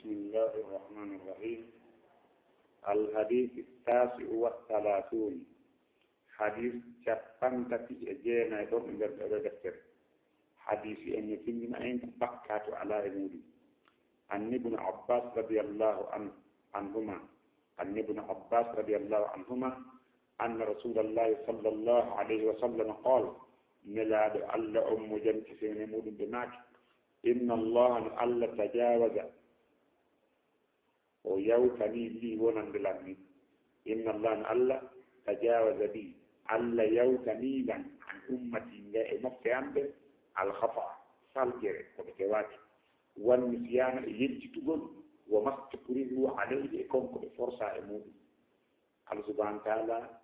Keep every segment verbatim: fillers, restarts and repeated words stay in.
بسم الله الرحمن الرحيم. الحديث التاسع والثلاثون. Hadis cappanɗe tati e jeenayi ɗon e nder ɗeɗo deftere. Hadisi en no tindina en ko bakkaatu alaa e muuɗum. An Ibnu Abbas radiyallahu an-, anhuma. An Ibnu Abbas radiyallahu anhuma, anna Rasulallahi sallallahu alayhi wa sallam qaal, Nelaaɗo Allah on mo jam e sene muuɗum ɓe maaki, Inna Allah, no Allah, tajawaza, o yawtanii lii wonande lan ni. Inna Allah, no Allah, tajawaza lii, Allah yawtanii lan, an ummati, nga e mofte an ɓe, al khata, faljere, ko ɓe tewaaki, wan nisyana, e yejjitugol, wa mastukrihu alayhi, e kon ko ɓe forsa e muuɗum. Allah subhanahu wa taala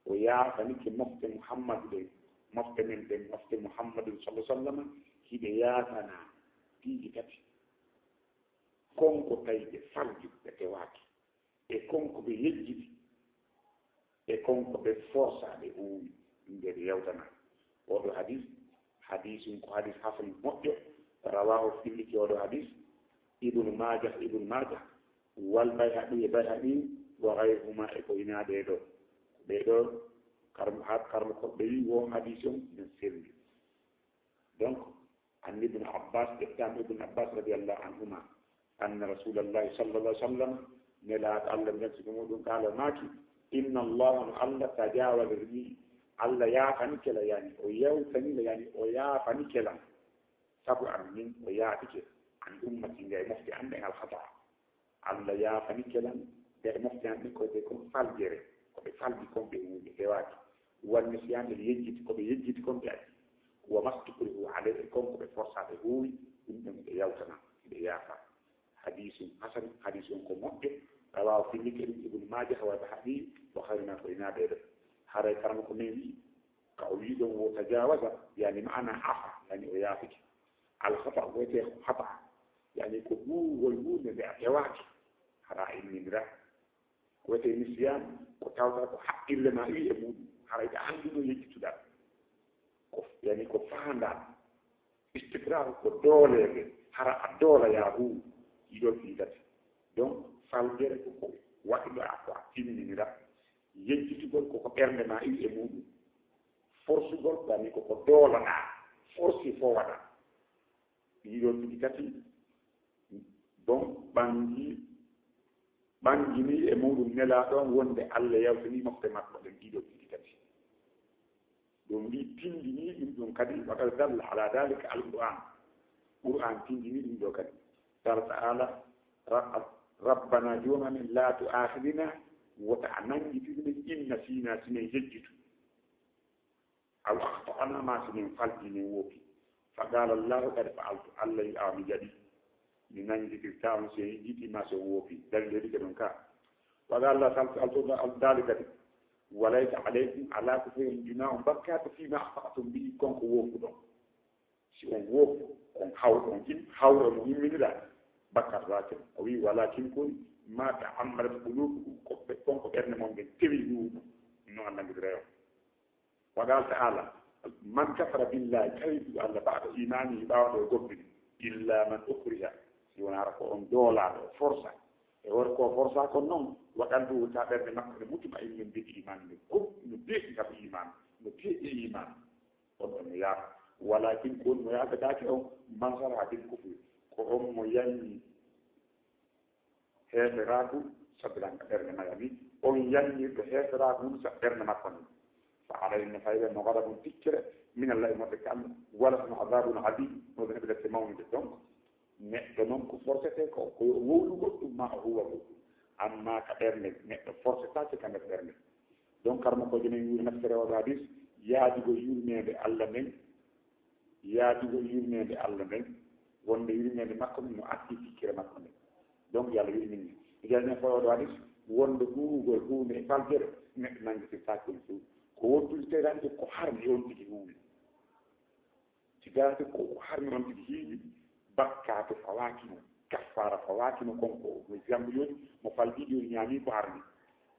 o yaafanike mofte Muhammadu ɗen, mofte men ɗen, mofte Muhammadun sallallahu alaihi wasallam, hiɓe yaafana piiji tati. Kon ko tawi ɓe falji, ɓe tewaaki, e kon ko ɓe yejjiti, e kon ko ɓe forsa, ɓe huuwi, ɗum ɓe ɓe yawtana. Oɗo hadis, hadisun ko hadis hasan moƴƴo, rawahu filliki oɗo hadis, Ibnu Majah, Ibnu Majah, wal Bayhaqi e Bayhaqi, wa ghayruhuma e ko hinaa ɓee ɗoo. Ɓee ɗoo, karmo-, ha-, karmo ko ɓe wi wo hadis on ina selli. Donc, an Ibnu Abbas, ƴettaama Ibnu Abbas radiyallahu anhuma, anna Rasulallahi sallallahu alaihi wasallam, Nelaaɗo Allah, jam e suudu muuɗum, qaala, maaki, Inna Allah, no Allah, tajawaza li, Allah yaafanike la, yani, o yawtani la, yani, o yaafanike lan. Sabu an min o yaafike, an ummati nga e mofte an ɗen al khata. Allah yaafanike lan, ɓe mofte an ɗen ko ɓe kon faljere, ko ɓe falji kon ɓe huuwi, ɓe fewaaki. Wan nisyani, ɓe yejjiti, ko ɓe yejjiti kon ɓe addi. Wa mastukrihu alayhi, e kon ko ɓe forsa ɓe huuwi, ɗum ɗon ɓe yawtana, ɓe yaafa. Hadisun hasan, hadisun ko moƴƴo, rawahu fillike ɗum Ibnu Majah wa Bayhaqi, wa ghayrihima ko hinaa ɓee ɗoo. Haray karama ko men wi, ka o wi ɗon wo tajawaza, yani maana afa, yani o yaafike. Al khata, ko wiyetee khata, yani ko huuwugol huunde nde a fewaaki, hara a imminiraa. Ko wiyetee nisyan, ko tawata ko haqqille ma iwi e muuɗum, hara ita annduno yejjituɗaa. Ko, yani ko faandaa. Istikrar ko dooleede, hara a doola yaa huuwi, ɗii ɗoo piiji tati. Donc, faljere ko ko waɗuɗaa ko a timminiraa. Yejjitugol ko ko ɓernde ma iwi e muuɗum. Forsugol, yani ko ko doolaɗaa, forsi fo waɗa. Ɗii ɗoo piiji tati, bon, ɓangi, ɓangini e muuɗum Nelaaɗo on wonde Allah yawtanii mofte makko ɗen ɗii ɗoo piiji tati. Ɗum mbi tindini ɗum ɗon kadi, wa qad dalla ala dhalika al-Qur'an. Qur'an tindini ɗum ɗoo kadi. Qala ta'ala, Ra-, Rabbana, Joomi amen, la tu'akhidhna, wota a nanngitir min, in nasina, si min yejjitu. Aw akhta'na, ma si min falji, min woopi. Fa qala Allahu, qad fa'altu, Allah wi, awa mi jaɓi. Mi nanngitirtaa on si en yejjiti ma si on woopi. Dalil heɓike ɗon ka. Wa qala Allah ta'ala, ta'ala, ta'ala, dali kadi. Wa laysa alaykum, alaa ko fii on junahun, bakkaatu, fima akhta'tum bihi, kon ko woopuɗon. Si on woopu, on haw-, on im-, hawra mo imminiraa, bakkaatu waake. O wi, walakin ko woni, ma ta'ammadat qulubukum, ko ɓe, kon ko ɓernde mon ɓen tewi ɗum, no Allah nanngidiray on. Wa qala ta'ala, man kafara billahi, kala wi'uɗo Allah ba'da imanihi, ɓaawo nde o goppini, illa man ukriha, si wonaa hara ko on doolaaɗo, o forsa. E wor ko forsa kon non, wa qalbuhu, ta ɓernde makko nde mutma'innun bil iman, no gom-, no deeƴi kam iman, no deeƴi e iman. On ɗon no yaafa. Walakin ko woni mo yaafetaake on, man sharaha bil kufri, ko on mo yanni heeferaaku, sabilan ka ɓernde mayami, on yannirɗo heeferaaku mum sa ɓernde makko ni. Fa alayhim, no fayɓe mo gadabun tikkere, min Allahi, mo ɓe ka Allah, wala ɗum adabun adim, mo ɓe neɓe lette mawnude. Donc, neɗɗo noon ko forcete ko, ko yo wowlu goɗɗum ma o huwa goɗɗum. Amma ka ɓernde, neɗɗo forcetaake ka nder ɓernde. Donc, karmo ko jenen yuuri naftere o hadis, yaajugol yurmeende Allah nden, yaajugol yurmeende Allah nden, wonde yurmeende makko nden no addi tikkere makko nden. Donc, yo Allah yurmin en. Ijaaji men fawooɗo hadis, wonde huuwugol huunde e faljere, neɗɗo nanngitirtaake ɗum few. Ko wontude teeɗaande ko harmi on tigi huuwi. Si gaasi ko harmi on tigi hiiwi, bakkaatu fawaaki mo, kaffaara fawaaki mo, kon ko mo jambu yoni, mo falji yoni ñaami ko harmi.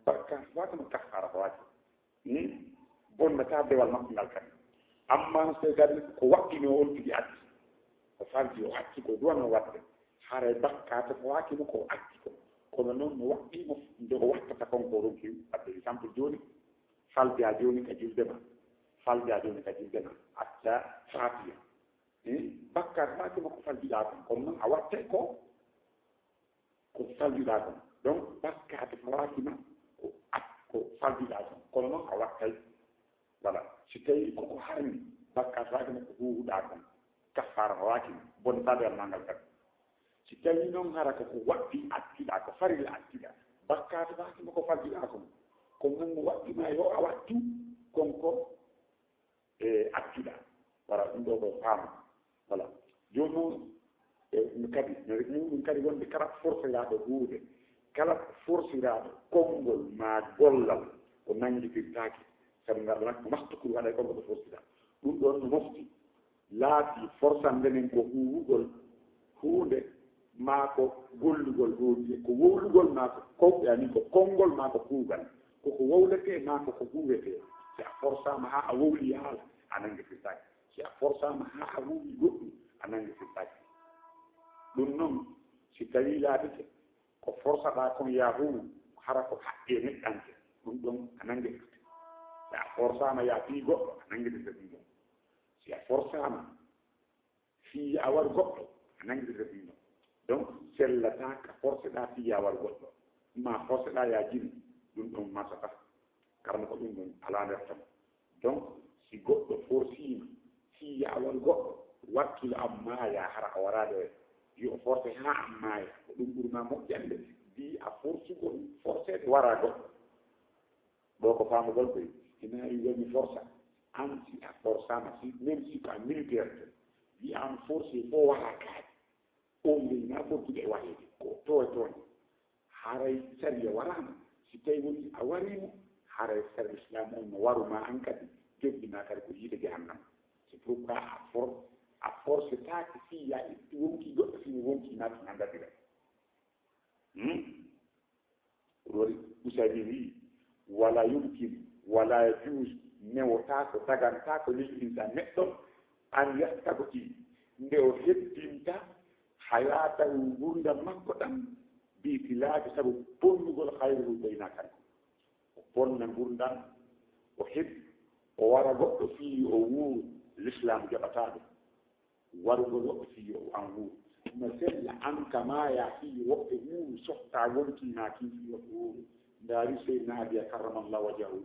Bakkaatu fawaaki mo, kaffaara fawaaki mo. Hmm? Bonnataa dewal makko ngal kadi. Amma so tawi kadi ko waɗɗinoo on tigi addi, o falji, o acci ko duwanoo waɗde, Haray bakkaatu fawaaki mo ko o acci ko. Kono noon no waɗɗii mo nde o wattata kon ko ronki. Wadde exemple jooni, faldaa jooni ka julde ma. Faldaa jooni ka julde ma. Acca Faatiya. Eh, bakkaatu fawaaki mo ko faldiɗaa kon. Kono noon a wattay ko, ko faldiɗaa kon. Donc, bakkaatu fawaaki ma ko at-, ko faldiɗaa kon. Kono noon a wattay. Voilà. Si tawii ko ko harmi, bakkaatu fawaaki mo ko huuhuɗaa kon. Kaffaara fawaaki mo. Bonde faadoyal maa ngal kadi. Si tawii noon hara ko ko waɗɗii acciɗaa, ko farilla acciɗaa, bakkaatu fawaaki mo ko faldiɗaa kon. Kono noon mo waɗɗii ma yo a wattu, kon ko e accuɗaa. Wala ɗum ɗo ɗo faama. Wala. Jooni noon, e, ɗum kadi, no ɗum ɗum kadi wonde kala forsiraaɗo huunde, kala forsiraaɗo konngol maa gollal, ko nanngitirtaake. Sabu ngal rak-, mastukuru haɗa e konngol ɗo forsiraa. Ɗum ɗoon no mofti. Laatii forsande nden ko huuwugol huunde maa ko gollugol huunde, ko wowlugol maa ko, ko, yani ko konngol maa ko kuugal, ko ko wowletee maa ko ko huuwetee. Si a forsaama haa a wowli haala, a nanngitirtaake. Si a forsaama haa a huuwi goɗɗum, a nanngitirtaake. Ɗum noon, si tawii laatike ko forsaɗaa kon yaa huuwu, hara ko haqqee neɗɗanke, ɗum ɗoon a nanngitirte. Si a forsaama yaa fii goɗɗo, a nanngitirte ɗum ɗoon. Si a forsaama fii yaa war goɗɗo, a nanngitirta ɗum ɗon. Donc, sellataa ka forseɗaa fii yaa war goɗɗo. Maa forseɗaa yaa jini, ɗum ɗon masata. Karno ko ɗum ɗon alaa nder ton. Donc, si goɗɗo forsiima fii yaa war goɗɗo, wakkilo am maaya hara o waraade, yo o forse haa am maaya. Ko ɗum ɓuri maa moƴƴande, fii a forsugol forseede waraa goɗɗo. Ɗo ko faamugol koy, ina e woni forsa. An si a forsaama, si, même si ko a militaire to, wiya an force fof waɗa kaaɗi. On leydi na fottude e waɗeede, ko to e toon. Haray sariya waraama, si tawi woni a wariimo, haray sariya Islam on no waruma an kadi, joɗɗima kadi ko yiite jahannama. C'est pourquoi a for-, a forcetaake fii ya itti wonki goɗɗo fii wonki naatu na dadira. Hmm? Ɗum waɗi Usaymi wi'i, "Wala yumkin, wala yajuuz, newotaako, dagantaako lil insan neɗɗo, an yastago ɗi, nde o hebbinta hayaatahu ngurdam makko ɗam, bi tilaabi sabu bonnugol khayruhu bayna kan." O bonna ngurdam, o heɓi, o wara goɗɗo fii o wuuru, l'islam jaɓataa ɗum. Warugol woɓɓe fii yo an wuuru. No sella an ka maaya fii yo woɓɓe wuuru, softaa wontii maa kin fii woɓɓe wuuru. Ndaari Seydina Aliya karramallahu wajhahu.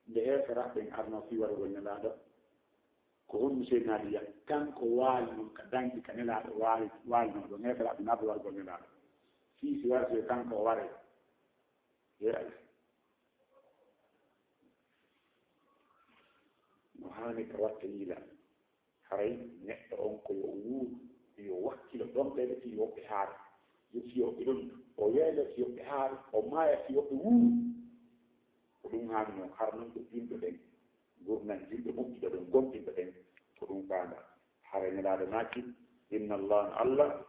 Nde heeferaaɓe ɓen arno fii warugol Nelaaɗo, ko honɗum Seydina Aliya? Kanko waali non ka danki ka Nelaaɗo waali, waali non ɗon heeferaaɓe naɓe warugol Nelaaɗo. Fii si warti yo kanko o waree. Yeeɗa. No haani ka watta yiila. Haray neɗɗo on ko yo wuur, yo wakkilo ɗon ɓe fii woɓɓe haara. Yo fii woɓɓe ɗon, o weelo fii woɓɓe haara, o maaya fii woɓɓe wuuru. Ko ɗum haani non, har non ko julɓe ɓen, gurnan julɓe moƴƴuɓe ɓen, gomɗinɓe ɓen, ko ɗum faanda. Haray Nelaaɗo maaki, "Inna Allah, Allah,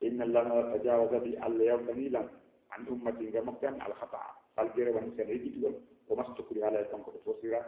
inna Allah tajawaza li, Allah yawtani lan, an ummati, nga makkan, al khata'a, faljere woni sene yejjitugol, ko mastukuri haala e kanko ɗo tosira,